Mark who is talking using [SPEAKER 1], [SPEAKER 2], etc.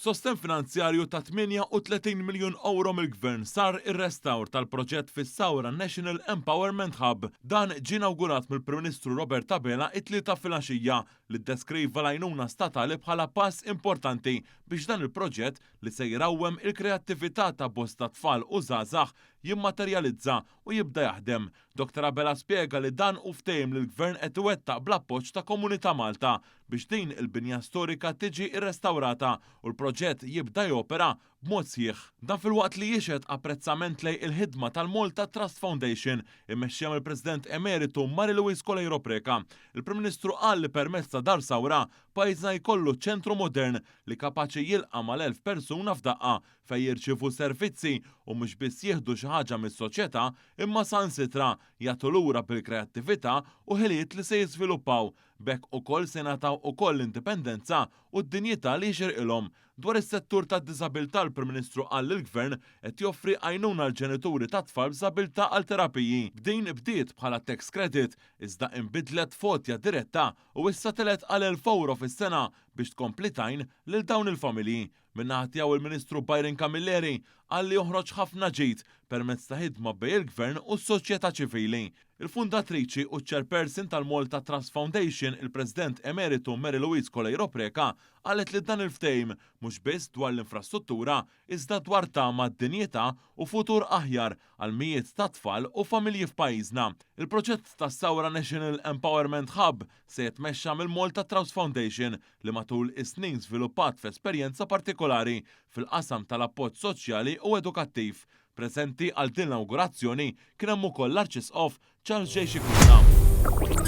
[SPEAKER 1] B'sostenn finanzjarju ta' 38 miljun ewro mill-Gvern sar ir-restawr tal-proġett fis-Sawra National Empowerment Hub. Dan ġie inawgurat mill-Prim Ministru Robert Abela it-Tlieta filgħaxija li ddeskriva l-għajnuna statali bħala pass importanti biex dan il-proġett li se jrawwem il-kreattività ta' bosta tfal u żgħażagħ jimmaterjalizza u jibda jaħdem. Dottor Abela spjega li dan hu ftehim li l-Gvern qed iwettaq bl-appoġġ ta' Komunità Malta biex din il-binja storika tiġi rrestawrata u l-proġett jibda jopera b'mod sħiħ. Dan filwaqt li jixhed apprezzament lejn il-ħidma tal-Malta Trust Foundation immexxija mill-President Emeritu Marie Louise Coleiro Preca. Il-Prim Ministru qal li permezz ta' Dar Sawra, pajjiżna jkollu ċentru modern li kapaċi jilqa' mal-1,000 persuna f'daqqa fejn jirċievu servizzi u mhux biss jieħdu xi ħaġa mis-soċjetà imma saħansitra jagħtu lura bil-kreattività u ħiliet li se jiżviluppaw. B'hekk ukoll se jingħataw ukoll l-indipendenza u d-dinjità li jixirqilhom. Dwar is-settur tad-diżabilità l-Prim Ministru qal li l-Gvern qed joffri għajnuna għall-ġenituri ta' tfal b'żabilità għal terapiji. B'din bdiet bħala tax credit iżda inbidlet f'għotja diretta u issa telgħet għal 1,000 ewro fis-sena biex tkompli tgħin lil dawn il-familji. Min-naħa tiegħu il-Ministru Byron Camilleri qal li joħroġ ħafna ġid permezz ta' ħidma bejn il-Gvern u s-soċjetà ċivili. Il-fundatriċi u ċ-Chairperson tal-Malta Trust Foundation, il-President Emeritu Mary Louise Coleiro Preca, qalet li dan il-ftehim mhux biss dwar l-infrastruttura iżda dwar tama, dinjità u futur aħjar għal mijiet ta' tfal u familji f'pajjiżna. Il-proġett tas-Sawra National Empowerment Hub se jitmexxa mill-Malta Trust Foundation li matul is-snin żviluppat f'esperjenza partikolari fil-qasam tal-appoġġ soċjali u edukattiv. Preżenti għal din l-awgurazzjoni kien hemm ukoll l-Arċisqof Charles J. Scicluna.